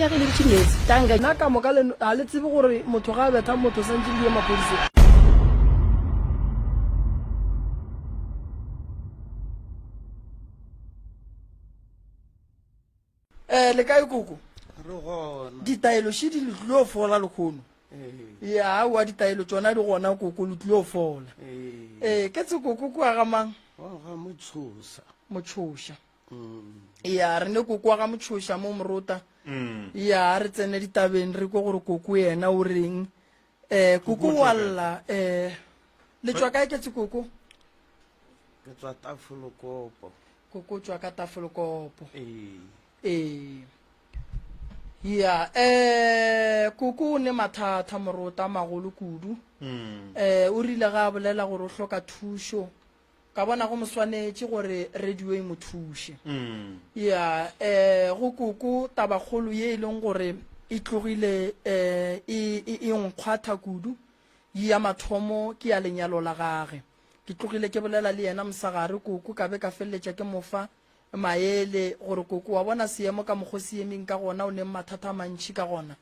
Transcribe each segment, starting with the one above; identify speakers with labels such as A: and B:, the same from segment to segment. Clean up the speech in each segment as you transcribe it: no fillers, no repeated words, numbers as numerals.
A: ke ageleditše meetse. Tanka.
B: Na ka moka le ga le tsebe gore motho ga a betha motho santše le ye maphodiseng? Eh, le kae koko?
C: Re gona.
B: Ditaelo še di le tlilo fola lekgono.
C: Ee.
B: Ya, aowa ditaelo tšona di gona koko, le tlilo fola.
C: Ee.
B: Eh, ke tse koko kua ga mang?
C: Wa ga Motšhoša.
B: Motšhoša.
C: Mm.
B: Ya, re ne koko wa ga Motšhoša mo Morota.
D: Mm.
B: Ya, re tsene ditabeng re kwe gore koko yena o reng. Eh, koko
D: o
B: wa
D: tšwa kae?
B: lla. Eh, le tšwa kae ke tse koko?
C: Ke tswa Tafolokopo.
B: Koko o tšwa ka Tafolokopo.
C: Ee.
B: Ee. Ya, eh, koko o ne mathata morota a magolo kudu.
D: Mm.
B: Eh, o rile ga a bolela gore o hloka thušo. Ka bona go mo swanetše gore radio e mo thuše.
D: Mm.
B: Ya, eh, go koko tabakgolo ye e leng gore e tlogile eh, e, e, e nkgwatha kudu, ya mathomo ke ya lenyalo la gage. Ke tlogile ke bolela le yena mosegare koko, ka be ka feleletša ke mo fa maele gore koko wa bona seemo ka mokgo se emeng ka gona, o neng mathata a mantši ka gona.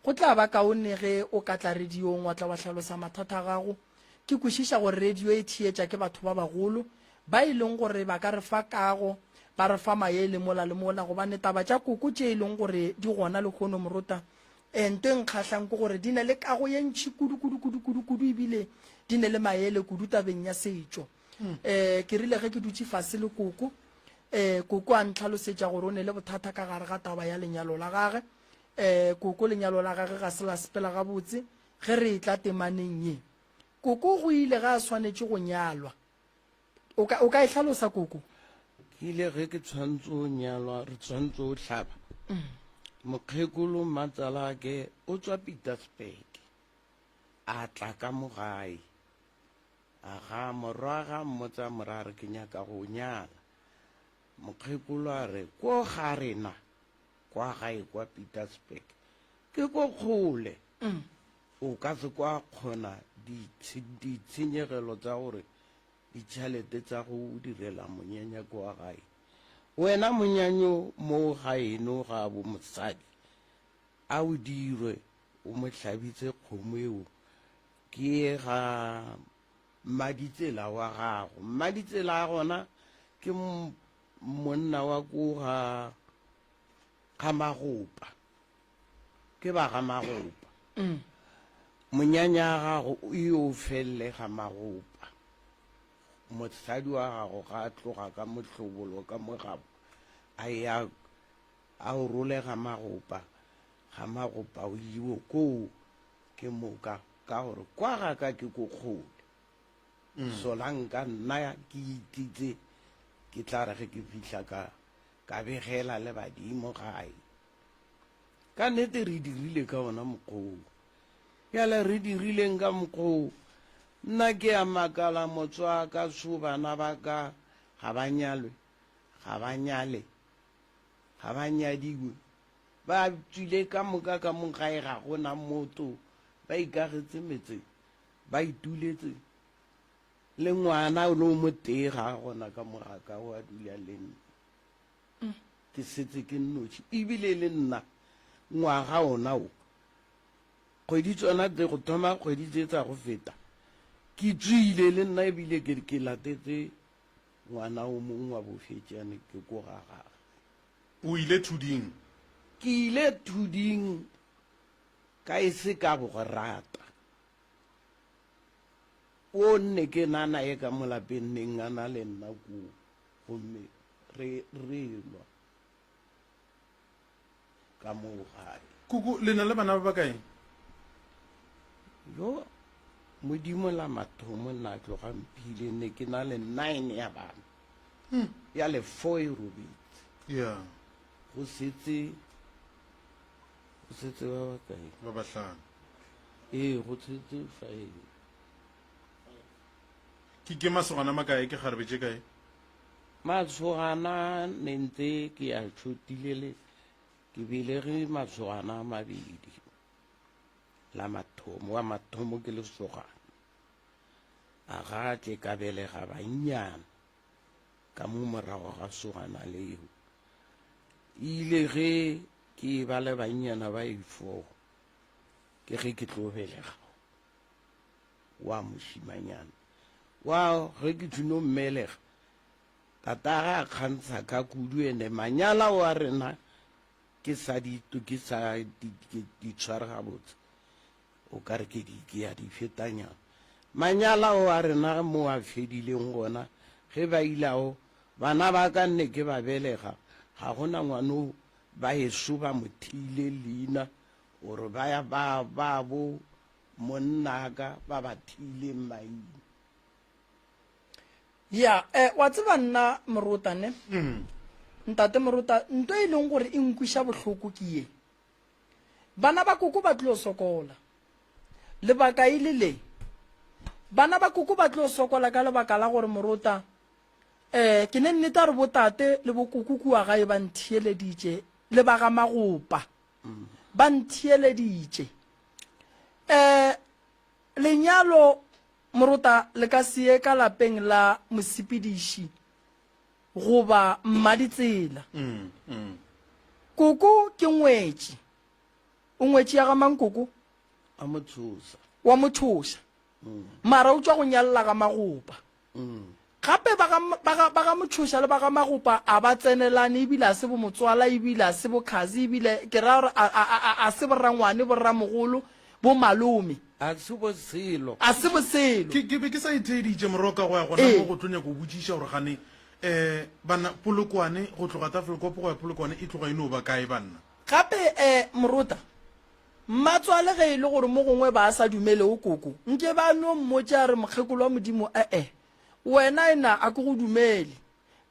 B: Go tla ba kaone ge o ka tla radiong wa tla wa hlalosa mathata a gago. Ke kwešiša gore radio e theetša ke batho ba bagolo ba e leng gore ba ka re fa kago, ba re fa maele mola le mola gobane taba tša koko tše e leng gore di gona lehono morota E, nto e nkgahlang ke gore di na le kago ye ntši kudu, kudu, kudu, kudu, kudu, ebile di ne le maele kudu tabeng ya setšo. E, ke rile ge ke dutše fase le koko, e, koko a ntlhalosetša gore o ne le bothata ka gare ga taba ya lenyalo la gage. E, koko lenyalo la gage ga se la sepela gabotse ge re etla temaneng ye. Koko go ile ge a swanetše go nyalwa. O ka, o ka e hlalosa, Koko?
C: Ke ile ge ke tshwanetse o nyalwa, re tshwanetse o hlaba. Mokgekolo mmatsalake o tswa Pietersburg, a tla ka mo gae. A ga morwa ga mmotsa mora a re ke nyaka go nyala. Mokgekolo a re ko ga rena kwa gae kwa Pietersburg ke ko kgole. O ka se kwa kgona ditshenyegelo tsa gore ditšhelete tsa go direla monyanya kwa gae. Wena monyanyo mo gaeno ga bo mosadi a o dirwe o mo hlabitse kgomo eo ke ye ga mmaditsela wa gago. Mmaditsela a gona ke monna wa ko ga ga Magopa. Ke ba ga Magopa. Monyanya wa gago o yo felele ga Magopa. Mosadi wa gago ga a tloga ka mohlobolo ka mo gabo a ya a o role ga Magopa, ga Magopa o iwe koo ke moka ka gore kwa ga ka ke ko kgole. Solanka nna ke ititse ke tla re ge ke fihla ka ka begela le badimo gae. Ka nnete re dirile ka ona mokgwa wo. Bjale re dirileng ka mokgwa wo? Nna ke a makala motswaka so bana ba ka ga ba nyalwe, ga ba nyale, ga ba nyadiwe. Ba tšwile ka moka ka mo gae ga go na motho, ba ikagetse metse, ba ituletse. Le ngwana o le o motee ga a gona ka mo ga ka o a dula le nna. Ke setse ke nnoši, ebile le nna ngwaga ona wo, kgwedi tsona tse, go thoma kgwedi tse tsa go feta, ke tswile le nna ebile ke, ke latetse ngwana o mongwe wa bofetšane ke ko ga gagwe.
D: O ile thuding?
C: Ke ile thuding ka e se ka go rata. O nne ke na naye ka mo lapeng neng a na le nna koo. Gomme re, re lwa ka moo gae.
D: Koko, le na le bana ba bakae?
C: Yo, Modimo la mathomo na tloga mphile ne ke na le nine ya bana.
D: Hmm.
C: Ya le four e robetse.
D: Yeah.
C: Go setse, go setse ba bakae?
D: Ba bahlano.
C: Ee, go setse five.
D: Ke ke masogana makae ke kgarebe tše kae?
C: Masogana ne ntse ke a tšhotile le ke belege masogana a mabedi. La mathomo wa mathomo ke lesogana. A ga tle ka belega bannyana ka mo morago ga sogana leo. Ile ge. Ke ba le bannyana ba e-four ke ge ke tlo belega wa mošimanyana. Wa ge ke tšino mmelega, tatagwe a kgantsha ka kudu ene manyala wa rena ke sa di ke sa di, di tshware gabotse. O ka re ke di ke ya di fetanyana. Manyala o a rena mo a fedileng gona ge ba ilago bana ba ka nne ke ba belega ga gona ngwano ba eso ba mo thiile leina gore ba ya ba ba bo monnaka ba ba thiileng maina.
B: Ya, eh, wa tseba nna Morota ne? Ntate Morota, nto e leng gore e nkwiša bohloko ke ye. Bana ba koko ba tlo sokola. Lebaka e le le, bana ba koko ba tlo sokola ka lebaka la gore Morota, eh, ke ne nnete a re botate le bokoko kua gae ba ntheeleditše, le ba ga Magopa ba ntheeleditše. Eh, lenyalo Morota le ka se ye ka lapeng la mosepediši goba mmaditsela. Koko ke ngwetši. O ngwetši ya ga mang koko?
C: Wa motšhoša.
B: Wa motšhoša. Mara o tšwa go nyalela ga Magopa. Gape ba ga, ba ga, ba ga Motšhoša le ba ga Magopa a ba tsenelane ebile a se bomotswala ebile a se bokhazi ebile ke ra gore a, a, a, a se borrangwane, borramogolo, bomalome.
C: A se bo selo.
B: A se bo selo.
D: Ke, ke be ke sa itheeditše Moroka go ya gona
B: Ee.
D: mo go tlo nyaka go botšiša gore gane um banna Polokwane go tloga Tafelkop go ya Polokwane e tloga e no ba kae banna?
B: Gape um Morota, mmatswale ge e le gore mo gongwe ba sa dumelego koko, nke ba no mmotša a re mokgekolo wa Modimo e-e, wena ena a ke go dumele,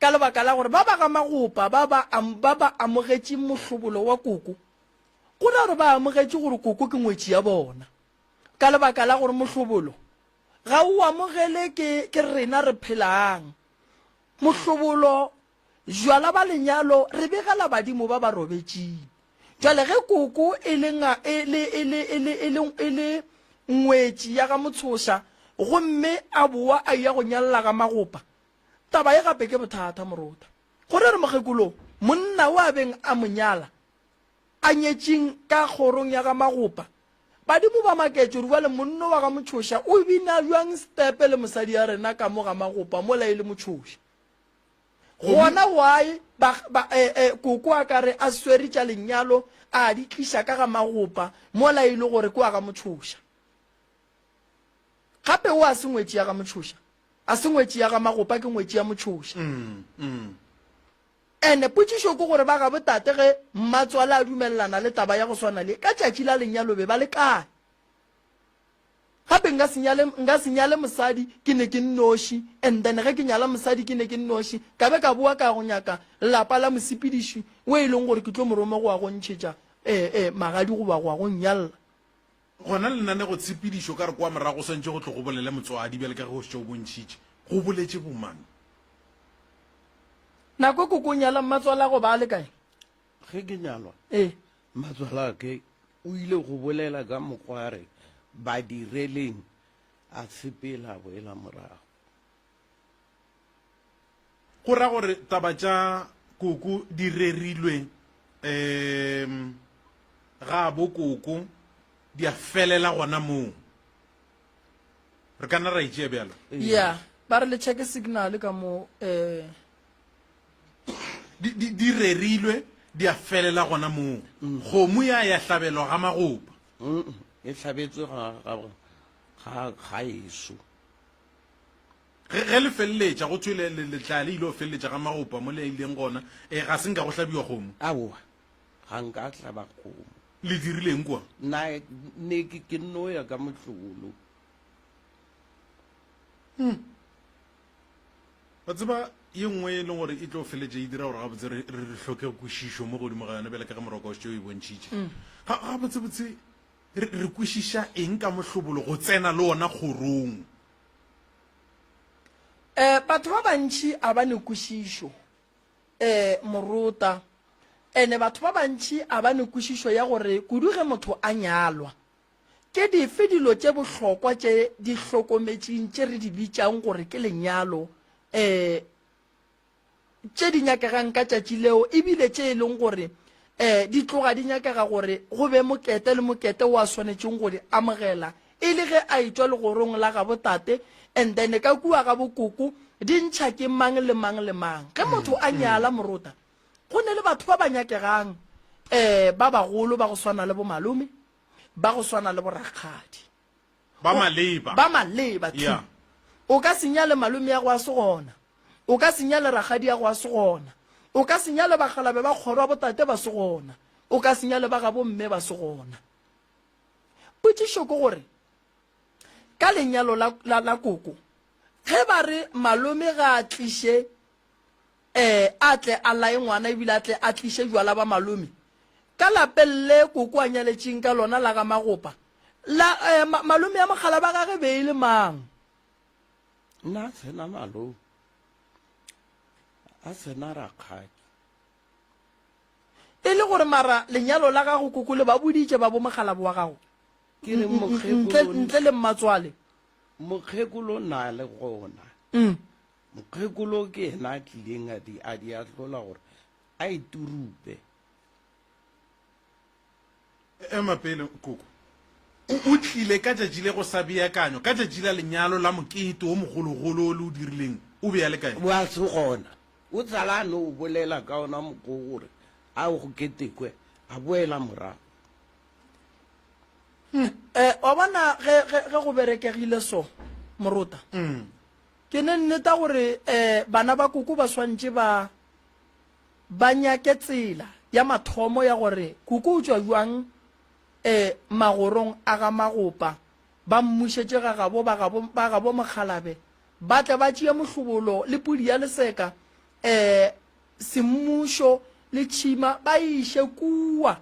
B: ka lebaka la gore ba ba ga Magopa ba ba, ba ba amogetše mohlobolo wa koko, go ra gore ba amogetše gore koko ke ngwetši ya bona, ka lebaka la gore mohlobolo ga o amogele ke, ke rena re phelang. Mohlobolo Jwala ba lenyalo re begela badimo ba ba robetšing. Jwale ge koko e le nga, e le, e le, e le, e le, e le ngwetši ya ga Motshoša gomme a bowa a eya go nyalla ga Magopa, taba ye gape ke bothata Morota. Gore re mokgekolo, monna o a beng a mo nyala, a nyetšing ka kgorong ya ga Magopa, badimo ba maketše gore bjale monno wa ga Motšhoša o bina bjang stepe le mosadi ya rena ka mo ga Magopa mola e le Motšhoša. Gona why ba, ba, eh, eh, koko a ka re a swere tša lenyalo a di tliša ka ga Magopa mola e le gore ke wa ga Motšhoša. Gape o a se ngwetši ya ga Motšhoša, a se ngwetši ya ga Magopa ke ngwetši ya Motšhoša. Ene potšišo ke gore ba gabo tate ge mmatswale a dumelelana le taba ya go swana le ka tšatši la lenyalo be ba le kae? Gape nka se nyale, nka se nyale mosadi ke ne ke nnoši, and then ge ke nyala mosadi ke ne ke nnoši, ka be ka boa ka ya go nyaka lapa la mosepediši o e leng gore ke tlo mo roma go ya go ntšhetša eh, eh, magadi goba go ya go nnyalla.
D: Gona lenanegotshepedišo ka re kwa morago go swanetše go tlo go bolele motswadi bjale ka ge o šetše o bontšhitše go boletše bomang.
B: Nako e koko o nyala mmatswalago ba le kae?
C: Ge ke nyalwa,
B: Ee.
C: Mmatswalake o ile go bolela ka mokgwa a re, Ba direleng? A sepela a boela morago.
D: Go ra gore taba tša koko di rerilwe um gabo koko di a felela gona moo. Re ka nna ra e tšea bjalo.
B: Ya, ba re le checke signal ka mo eh.
D: Di, di, di rerilwe di a felela gona moo. Kgomo ya ya hlabelwa ga magopa.
C: Mm, e hlabetswe ga, ga, ga, ga eso.
D: Ge, ge le feleletša, go thwe le, le, le tla le ile go feleletša ga magopa mo le ileng gona, e, ga se nka go hlabiwa kgomo.
C: Aowa, ga nka hlaba kgomo.
D: Le dirileng kua?
C: Nna ne ke, ke nno ya ka mohlolo.
D: Wa tseba, ye nngwe e leng gore e tlo feletša e dira gore gabotse re, re, re hloke kwešišo mo godimo ga yona, bjale ka ge Morwa o šetše o e bontšhitše. Ga, gabotsebotse re, re kwešiša eng ka mohlobolo go tsena le ona kgorong?
B: Eh, batho ba bantši a ba ne kwešišo, eh, Morota. Ene batho ba bantši a ba ne kwešišo ya gore kudu ge motho a nyalwa, Ke dife dilo tše bohlokwa tše di hlokometšeng tše re di bitšang gore ke lenyalo, ee, tše di nyakegang ka tšatši leo e bile tše e leng gore Um di tloga di nyakega gore go be mokete le mokete o a swanetšeng go di amogela e le ge a etšwa legorong la gabo tate and then ka kua ga bokoko di ntšha ke mang le mang le mang. Ge motho a nyala morota go ne le batho ba ba nyakegang um ba bagolo ba go swana le bo malome ba go swana le bo rakgadi.
D: Ba maleba.
B: Ba maleba thwi.
D: Yeah.
B: O ka se nyale malomeago a se gona. O ka se nyale rakgadiago a se gona. O ka se nyale bakgalabe ba kgoro ya botate ba se gona. O ka se nyale ba gabo mme ba se gona. Potšišo ke gore, ka lenyalo la, la, la koko, ge ba re malome ga a tliše Ee, a tle a laye ngwana ebile a tle a tliše bjala ba malome ka lapeng le koko a nyaletšeng ka lona la ga Magopa. La, eh, ma, malome ya mogala ba gage be e le mang?
C: Nna a sena malome, a sena rakgadi.
B: E le gore mara lenyalo la gago koko le ba boditše ba bo mogalabo wa gago?
C: Ke re
B: Ntle, ntle le mmatswale.
C: Mokgekolo na le gona.
B: Mm.
C: Mokgekolo ke yena a tlileng a di a di ahlola gore a e turupe.
D: Ema pele, koko. O, o tlile ka tšatši le go sa beakanywa, ka tšatši la lenyalo la mokete wo mogologolo wo le o dirileng. O be a le kae?
C: O a se gona. O tsala a no bolela ka ona mokgwa wo gore a go ketekwe, a boela morago.
B: Eh, wa bona ge, ge, ge go berekegile so, morota. Ke ne nneta gore um bana ba koko ba swantše ba ba nyake tsela ya mathomo ya gore koko o tšwa bjang um magorong a ga Magopa, ba mmušetše ga gabo ba gabo ba gabo Mokgalabe, ba tle ba tšee mohlobolo le pudi ya leseka um semmušo le tšhima ba e iše kua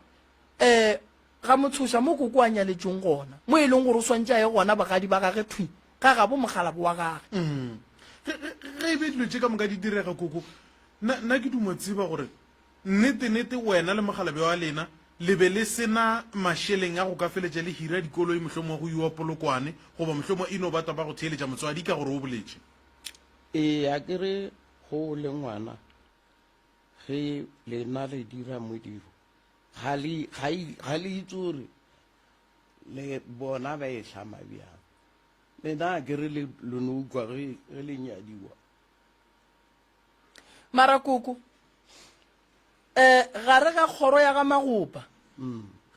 B: um ga Motshoša mo koko a nyaletšweng gona, mo e leng gore o swantše a ye gona bogadi ba gage thwi ga gabo mokgalabo wa gage.
D: Mm. Ge, ge, ge e be dilo tše ka moka di direga, koko, nna, nna ke duma tseba gore nnete-nete wena le mokgalabje wa lena le be le se na mašeleng a go ka feletša le hira dikoloi mohlomongwe go iwa Polokwane, goba mohlomongwe e no ba taba go theeletša motswadi ka gore o boletše.
C: Ee, a ke re go o le ngwana, ge lena le dira modiro, ga le, ga, ga le itse gore le bona ba e hlama bjang. Lena a ke re le, le no utlwa ge, ge le nyadiwa.
B: Mara koko, eh, gare ga kgoro ya ga Magopa,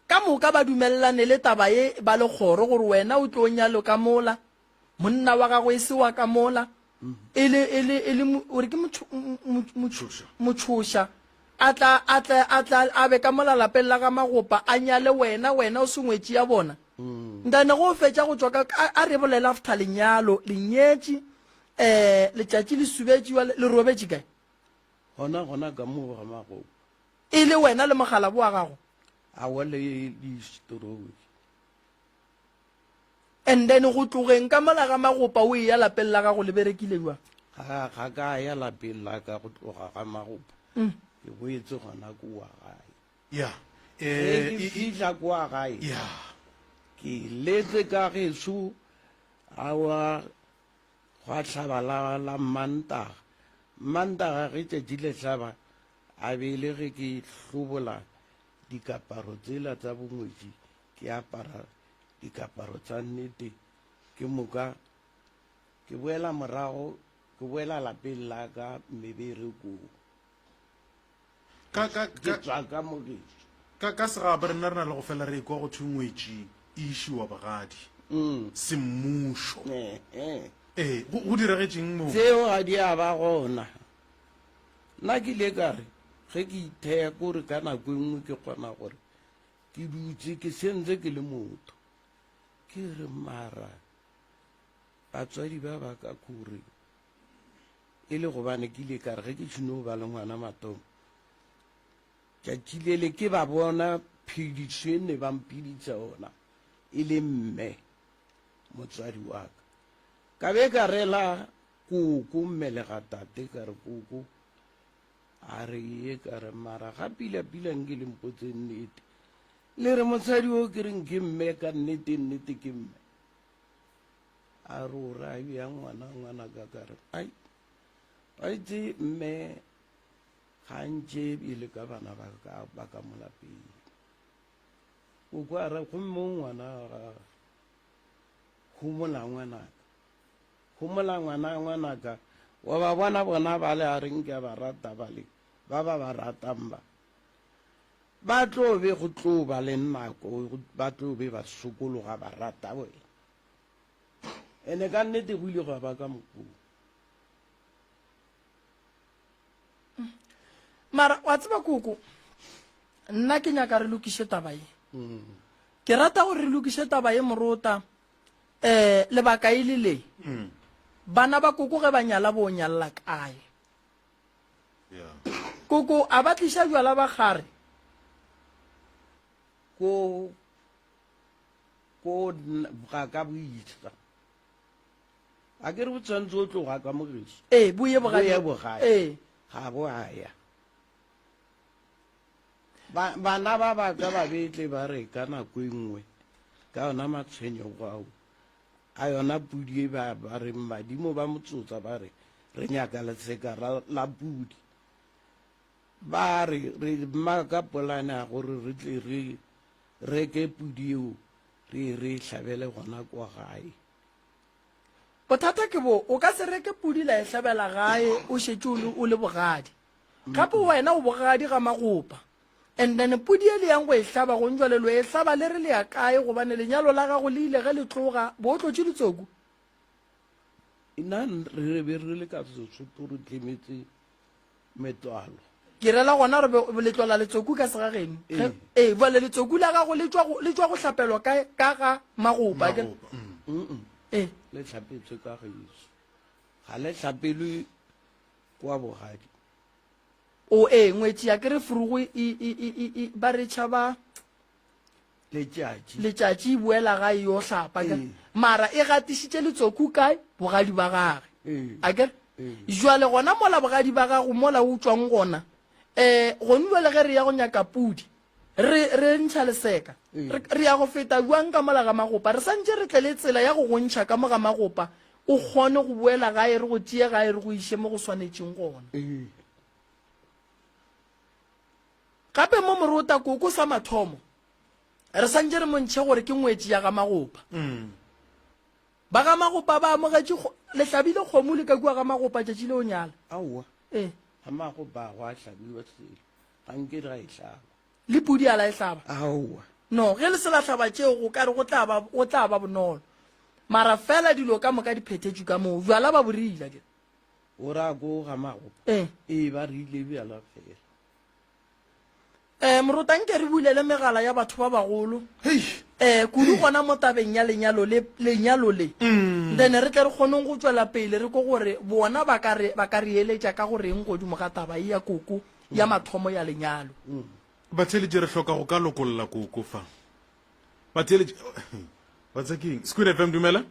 B: ka moka ba dumelelane le taba ye ba le kgoro gore wena o tlo nyalo ka mola, monna wa gago e se wa ka mola, e le, e le, e le, o re ke motšhoša, a tla, a tla, a tla, a be ka mola lapeng la ga Magopa, a nyale wena, wena o se ngwetši ya bona. Ntane go fetša go tšwa ka, a, a re bolele after lenyalo, le nyetše, um letšatši le subetše, jwale le robetše kae?
C: Gona, gona ka mo ga Magopa.
B: E le wena le mokgalabo wa gago?
C: Aowa, le, le story.
B: And then go tlogeng ka mola ga Magopa o eya lapeng la gago le berekile jwang?
C: Ga, ga ka ya lapeng la ka go tloga ga Magopa. Ke boetse gona kua gae.
D: Ya.
C: Ge
D: Eh,
C: ke
D: e, e,
C: fihla kua gae,
D: ya.
C: ke letse ka geso awa gwa hlaba la, la Mmantaga. Mmantaga ge tšatši le hlaba, a be e le ge ke hlobola dikaparo tsela tsa bongwetši ke apara dikaparo tsa nnete, ke moka ke boela morago, ke boela lapeng la ka meberekong.
D: Ka, ka,
C: Ke
D: ka,
C: tswa ka mo gešo.
D: ka, ka segabo rena re na le go fela re ekwa go thwe ngwetši e išiwa bogadi. Semmušo.
C: Ehe.
D: Ee, go, go diragetšeng moo?
C: Tseo ga di a ba gona. Nna ke ile ka re ge ke itheya ko re ka nako e nngwe ke kgona gore Ke dutše ke sentse ke le motho. Ke re mara batswadi ba ba ka kore e le gobane ke ile ka re ge ke šino ba le ngwana mathomo tšatši lele ke ba bona phedišo e ne ba mpheditša ona e le mme motswadi wa ka. Ka be ka rela koko mmelega tate ka re koko A re, Ee, ka re, mara ga pila-pila nke le mpotse nnete. Le re mosadi o ke reng ke mme ka nnete nnete ke mme. A re o ra bjang ngwana ngwana ka ka re, ai, wa itse mme Ga ntše e le ka bana ba ka ba ka mo lapeng. Koko a re, gomme o ngwana wa gagwe, homola ngwanaka. Homola ngwana ngwanaka. Wa ba bona bona bale a reng ke a ba rata bale, ba ba ba ratang ba. Ba tlo be go tlo ba le nako, ba tlo be ba sokologa ba rata wena. Ene ka nnete go ile gwa ba ka mokgwa wo.
B: Mara wa tseba koko, nna ke nyaka re lokiše taba ye. Ke rata gore re lokiše taba ye morota, um lebaka e le le. Bana ba koko ge ba nyala bo nyalla kae? Koko a ba tliša bjala ba gare?
C: Ko ko ga ka boisa. A ke re bo tshwanetse o tloga ka mo geso.
B: Ee, bo ye bogadi.
C: Bo ye bogadi.
B: Ee.
C: Ga bo a ya. Ba, bana ba ba ka ba betle ba re ka nako e nngwe ka yona matshwenyego ao a yona pudi e ba ba re badimo ba motsotsa ba re re nyaka letseka la pudi. Ba re re maka polane ya gore re tle re reke pudi eo re ye re e hlabele gona kwa gae.
B: Bothata ke bo, o ka se reke pudi la e hlabela gae o šetše o le, o le bogadi. Gape wena o bogadi ga magopa. And then pudi e le yang go e hlaba gong jwale lo e hlaba le re le ya kae gobane lenyalo la gago le ile ge le tloga bo o tlotše ditsoku.
C: Nna re be re le ka Sesotho re tlemetse metwalo.
B: Ke rela gona re be le tlola letsoku ka segageno.
C: Ee.
B: Ee, bjale letsoku la gago le tšwa go, le tšwa go hlapelwa ka, ka ga magopa. Ke,
D: Magopa, mm.
B: Ee.
C: Le hlapetswe ka geso. Ga le hlapelwe kwa bogadi.
B: O ee, ngwetši ya ke re frugo e, e, e, e, e, ba re tšhaba
C: Letšatši.
B: Letšatši e boela gae yo hlapa akere?
C: Ee.
B: Mara e gatišitše letsoku kae? Bogadi ba gage.
C: Ee.
B: Akere?
C: Ee.
B: Jwale gona mola bogadi ba gago mola o tšwang gona, eh, gone jwale ge re ya go nyaka pudi, re, re ntšha leseka.
C: Ee.
B: Re, re ya go feta bjang ka mola ga magopa? Re santše re tle le tsela ya go go ntšha ka mo ga magopa, o kgone go boela gae, re go tšee gae re go iše mo go swanetšeng gona.
C: Ee.
B: Gape mo morota koko sa mathomo re santše re mo ntšhe gore ke ngwetši ya ga Magopa. Ba ga Magopa ba amogetše le hlabile kgomo le ka kua ga Magopa tšatši le o nyala.
C: Aowa.
B: Ee.
C: Ga Magopa gwa hlabiwa selo. Ga nke ra e hlaba.
B: Le pudi a la e hlaba?
C: Aowa.
B: No, ge le se la hlaba tšeo go ka re go tla ba, go tla ba bonolo. Mara fela dilo ka moka di phethetšwe ka moo. Bjala ba bo rile akere?
C: O ra ko ga Magopa?
B: Ee.
C: Ee, ba rile bjala fela.
B: Um morota nke re bulele megala ya batho ba bagolo um kudu gona mo tabeng ya lenyalo le lenyalo le mm. then re tle re kgoneng go tswela pele re ko gore bona ba ka re ba ka re eletša ka go reng godimo ga taba e ya koko ya mm. mathomo ya lenyalo
C: mm.
D: batheletše re hloka go ka lokolla koko fa batheletše ba tsa keng squid fm dumela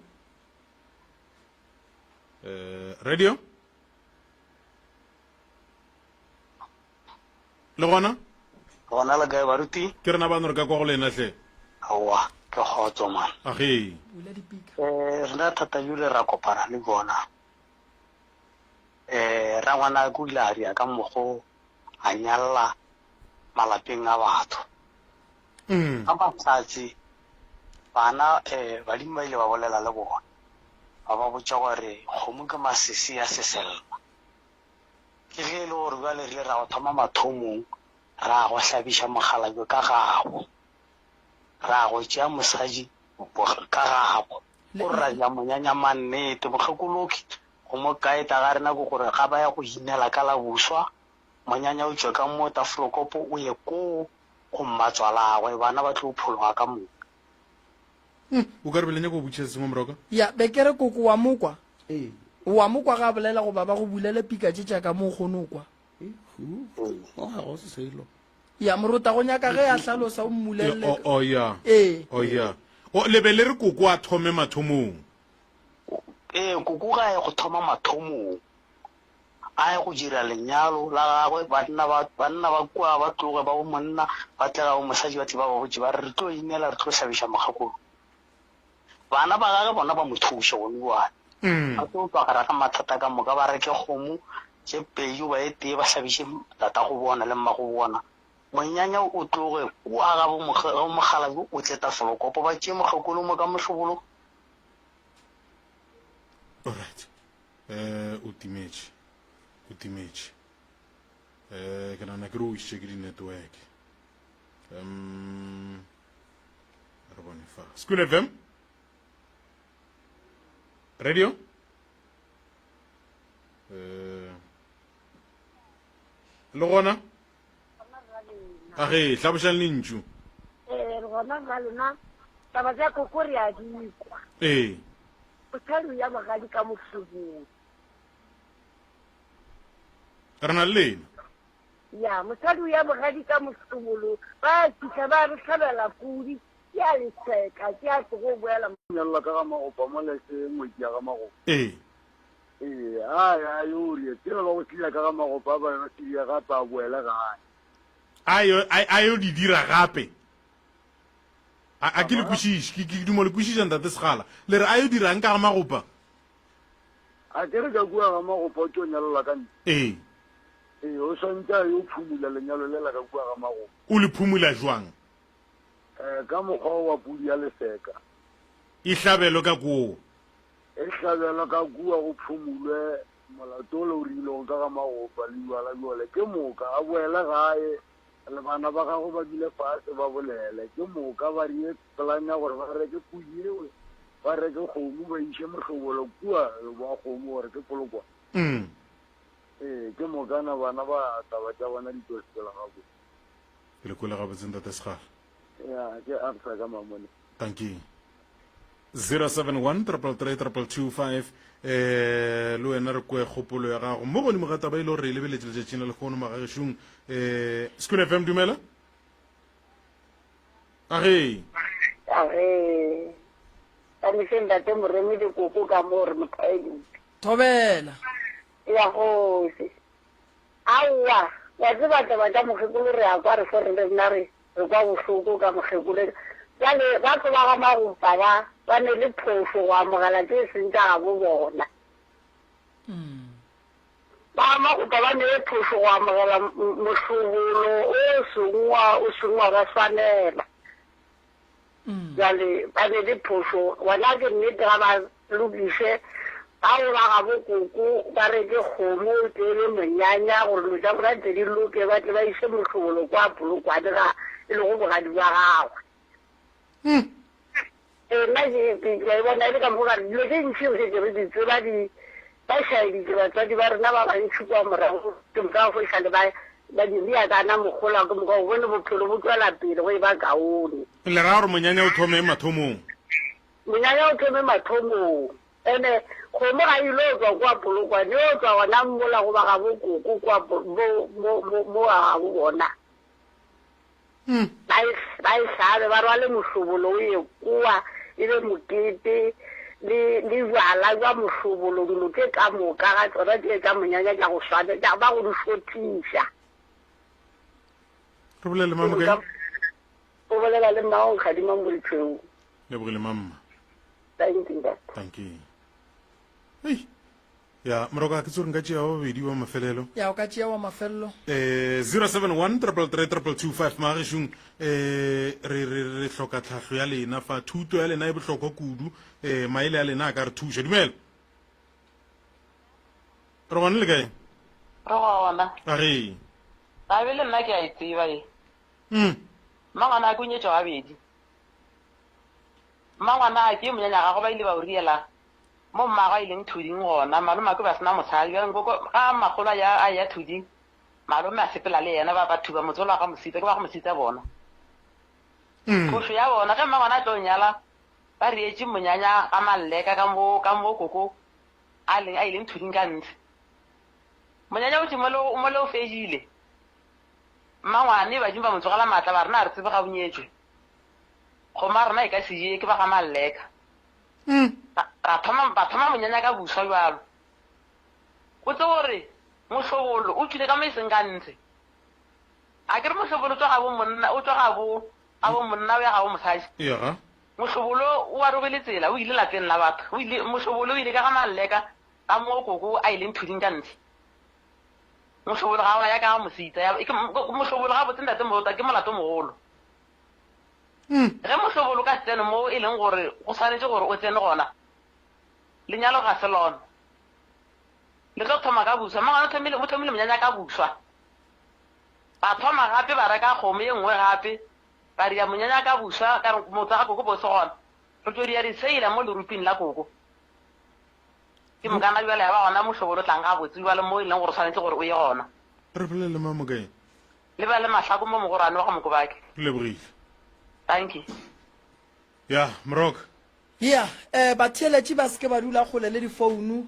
D: eh radio Le gona?
A: Gona le kae baruti?
D: Ke rena bano re ka kwa go lena hle.
A: Aowa, ke kgotso man.
D: Agee.
B: Bula dipika.
A: Eh, rena thata bjole ra kopana le bona. Eh, rangwanake o ile a ria ka mokgo a nyalla malapeng a batho.
D: Mm.
A: Ka matsatsi bana eh badimo ba ile ba bolela le bona. Ba ba botša gore kgomo ke masese ya sesella. Ke ge e le gore bjale re ile ra go thoma mathomong, ra go hlabiša mokgalabje ka gabo, ra go tšea mosadi ka gabo, gore ra dira monyanya mannete. Mokgekoloki go mo kaeta ga rena ke gore ga ba ya go inela ka la buswa, monyanya o tšwe ka mo Tafelokopo o ye koo go mmatswalagwe, bana ba tlo phologa ka moka.
D: O ka re be le nyaka go botšiša se sengwe Moroka?
B: Ya, be ke re koko wa mo kwa.
C: Ee.
B: Wa mo kwa ga a bolela goba ba go bulele pika tše tša ka mo o kgone o kwa.
C: Hu, ga go selo.
B: Ya, morota go nyaka ge a hlalosa o mmulelele.
D: O, o, ya.
B: Ee.
D: O, ya. O, le be le re koko a thome mathomong.
A: Ee, koko ga a ye go thoma mathomong. A ye go dira lenyalo la gagwe, banna ba, banna ba kua ba tloge ba bo monna, ba tle ga bo mosadi, ba tle ba ba botše ba re, Re tlo inela, re tlo hlabiša mokgekolo. Bana ba gage bona ba mo thuše gone bjale. Ba tlo tšwa gare ga mathata ka moka, ba reke kgomo. Tše pedi goba e tee ba hlabiše tatago bona le mmago bona. Monyanya o tloge kua ga bo mokgalabje o tle Tafolokopo ba tšee mokgekolo mo ka mohlobolo.
D: Alright. Eh o timetše. O timetše. Eh ke nagana ke re o išitše ke di-network. Um re bone fa. School FM. Radio. Eh le gona? A ge hlabošang lentšu.
E: Ee, re gona rra lena. Taba tša koko re a di kwa.
D: Ee.
E: Mosadi o ya bogadi ka mohlobolo.
D: Re na le lena.
E: Ya, mosadi o ya bogadi ka mohlobolo. Ba fihla ba re hlabela pudi. Ke a leseka, ke a tlogo boela.
F: Nyalelwa ka ga magopa mola e se ngwetši ya ga magopa.
D: Ee.
F: Ee, a ya a yo ria. Tsela ba go tliša ka ga magopa a ba ba tliša gape a boele gae.
D: A yo a yo di dira gape. A a ke le kwešiše, ke ke dumo le kwešiša ntate Segala. Le re a yo dirang ka ga magopa?
F: A ke re ka kua ga magopa o tlo nyalelwa ka ntle.
D: Ee.
F: Ee, o swantše a yo phumula lenyalo lela ka kua ga magopa.
D: O le phumula jwang?
F: Eh, ka mokgwa wa pudi ya leseka.
D: E hlabelwe ka koo.
F: E hlabelwe ka kua go phumulwe molato ole o rilego ka ga magopa le bjala bjole. Ke moka a boele gae le bana ba gagwe ba dule fase ba bolele. Ke moka ba rie plan ya gore ba reke pudi yeo, ba reke kgomo ba iše mohlobolo kua wa kgomo gore ke polokwane.
D: Mm.
F: Ee, ke mokana bana ba taba tša bona di tlo sepela gabotse.
D: Ke le kwele gabotse ntate Segala.
F: Ya, ke Absa ka Mamone.
D: Dankie. 071 333 2225 eh le wena re kwe kgopolo ya gago mo godimo ga taba e le gore re e lebeletše letšatšing la lehono magagešong eh Sekun FM dumela age
E: Age. Ka mehleng ntate Moremi le koko ka mo re mothaeditse.
B: Thobela.
E: Ya kgoši. Aowa, wa tseba taba tša mokgekolo re a kwa re fo re le rena re re kwa bohloko ka mokgekolo. Bjale ba tlo ba ga Magopa ba ba ne le phošo go amogela tše e seng tša gabo bona. Ba ga Magopa ba ne le phošo go amogela mohlobolo o seng wa o seng wa ba swanela. Bjale ba ne le phošo, gona ke nnete ga ba lokiše bao ba gabo koko ba reke kgomo e tle e be monyanya gore dilo tša bona tle di loke ba tle ba iše mohlobolo kwa Polokwane ga e lego bogadi bja gagwe. Ee, nna ke ke ke a e bona e le ka mokgwa o ka re dilo tše ntši re šetše re di tseba di ba šaeditše batswadi ba rena ba bantši kwa morago ke moka go fihla le ba ba di ria kana mogola ke moka o bone bophelo bo tšwela pele go e ba kaone.
D: Le ra gore monyanya o thome mathomong?
E: Monyanya o thome mathomong. Ene kgomo ga e ilo tšwa kwa Polokwane, e yo tšwa gona mola go ba gabo koko kwa mo mo mo mo ga gabo bona. Ba e ba e hlabe, ba rwale mohlobolo o ye kowa, e be mokete, le le bjala bja mohlobolo, dilo tše ka moka ga tšona tše tša monyanya tša go swana, tša ba go di šothiša.
D: Re bolele le mama kae?
E: O bolela le mmago Nkgadima Molitšhweu.
D: Lebogile mamma.
E: Thank you, ntate.
D: Thank you. Ei. Ya, moroka ke tsore nka tšea ba babedi wa mafelelo.
B: Ya, o ka tšea wa mafelelo.
D: Eh 071 333 2225 magešong eh re re re hloka tlhahlo ya lena fa thuto ya lena e bohlokwa kudu eh maele a lena a ka re thuša. Dumela. Re gona le kae?
G: Re gona.
D: A re.
G: Tabe le nna ke a e tseba ye.
D: Mm.
G: Mmangwana a ke o nyetšwe gabedi. Mmangwana a ke monyanya gagwe ba ile ba o riela mo mmagwe a ileng thuding gona. Malome a ke ba sena mosadi. Bjale nkoko ga makgolo a ya a ya thuding, malome a sepela le yena ba ba thuba motse ola wa ga Mosita, ke ba ga Mosita bona. Phošo ya bona ge mmangwana a tlo nyala ba rietše monyanya ga Malleka ka mo ka mo koko a leng a ileng thuding ka ntshe. Monyanya o tše mole mole o fedile. Mmangwane badimo ba mo tsogela maatla ba re na re tsebe ga o nyetšwe. Kgomo ya rena e ka se je ke ba ga Malleka. Ra thoma, ba thoma monyanya ka buswa bjalo. O tsebe gore mohlobolo o tšwile ka mo e seng ka ntshe. A ke re mohlobolo o tšwa gabo monna, o tšwa gabo, gabo monna o ya gabo mosadi.
D: Ya.
G: Mohlobolo o arogile tsela, o ile lapeng la batho. O ile, mohlobolo o ile ka ga Malleka, ka mo koko a ileng thuding ka ntshe. Mohlobolo ga wa ya ka ga mosita. Ya, ke, mohlobolo gabotse ntate Morota ke molato mogolo. Ge mohlobolo o ka se tsene mo e leng gore go swanetše gore o tsene gona, lenyalo ga se lona. Le tlo thoma ka buswa. Mmangwane o thomile, o thomile monyanya ka buswa. Ba thoma gape ba reka kgomo ye nngwe gape, ba ria monyanya ka buswa, ka re motse ga koko bo se gona. Re tlo ria diseila mo leruping la koko. Ke mokana bjale ya ba gona mohlobolo o tlang gabotse bjale mo e leng gore o swanetše gore o ye gona.
D: Re bolele le mang mokaeng?
G: Le ba le Mahlako mo mogorwane wa ga Mokobake.
D: Re lebogile.
G: Dankie.
D: Ya, Mrok.
B: Ya, eh, batheeletši ba se ke ba dula kgole le difounu.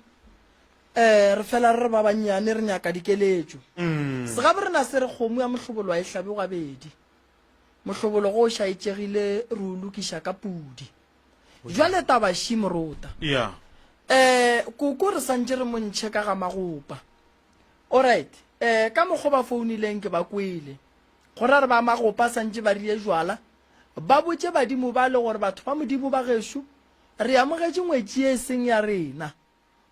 B: Eh, re fela re re ba bannyane re nyaka dikeletšo. Segabo rena se re kgomo ya mohlobolo a e hlabe gabedi. Mohlobolo go o šaetšegile re o lokiša ka pudi. Jwale taba ši morota.
D: Ya.
B: Eh, koko re santše re mo ntšhe ka ga magopa. Alright, eh, ka mokgo ba founileng ke ba kwele. Go ra re ba magopa santše ba rie jwala. Ba botše badimo bale gore batho ba Modimo ba gešo, re amogetše ngwetši ye e seng ya rena.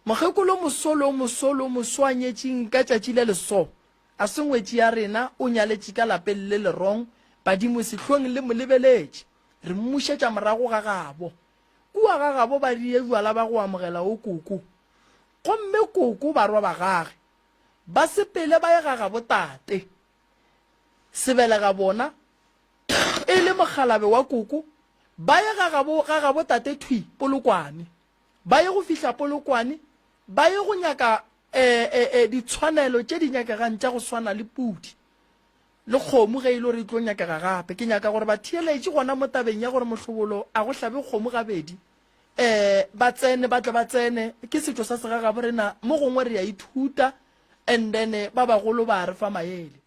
B: Mokgekolo mosolo mosolo moso a nyetšing ka tšatši le leso. A se ngwetši ya rena, o nyaletše ka lapeng le le wrong, badimo sehlong le mo lebeletše. Re mmušetša morago ga gabo. Kua ga gabo ba rie jwala ba go amogela o koko. Gomme koko barwa ba gage ba sepele ba ye ga gabo tate. Sebelega bona e le mokgalabe wa koko ba ye ga gabo ga gabo tate thwi Polokwane. Ba ye go fihla Polokwane ba ye go nyaka e, e, e, ditshwanelo tše di nyakegang tša go swana le pudi. Le kgomo ge e le gore e tlo nyakega gape. Ke nyaka gore batheeletši gona mo tabeng ya gore mohlobolo a go hlabe kgomo gabedi, um ba tsene, ba tle ba tsene. Ke setšo sa segagabo rena, mo gongwe re a ithuta and then ba bagolo ba re fa maele.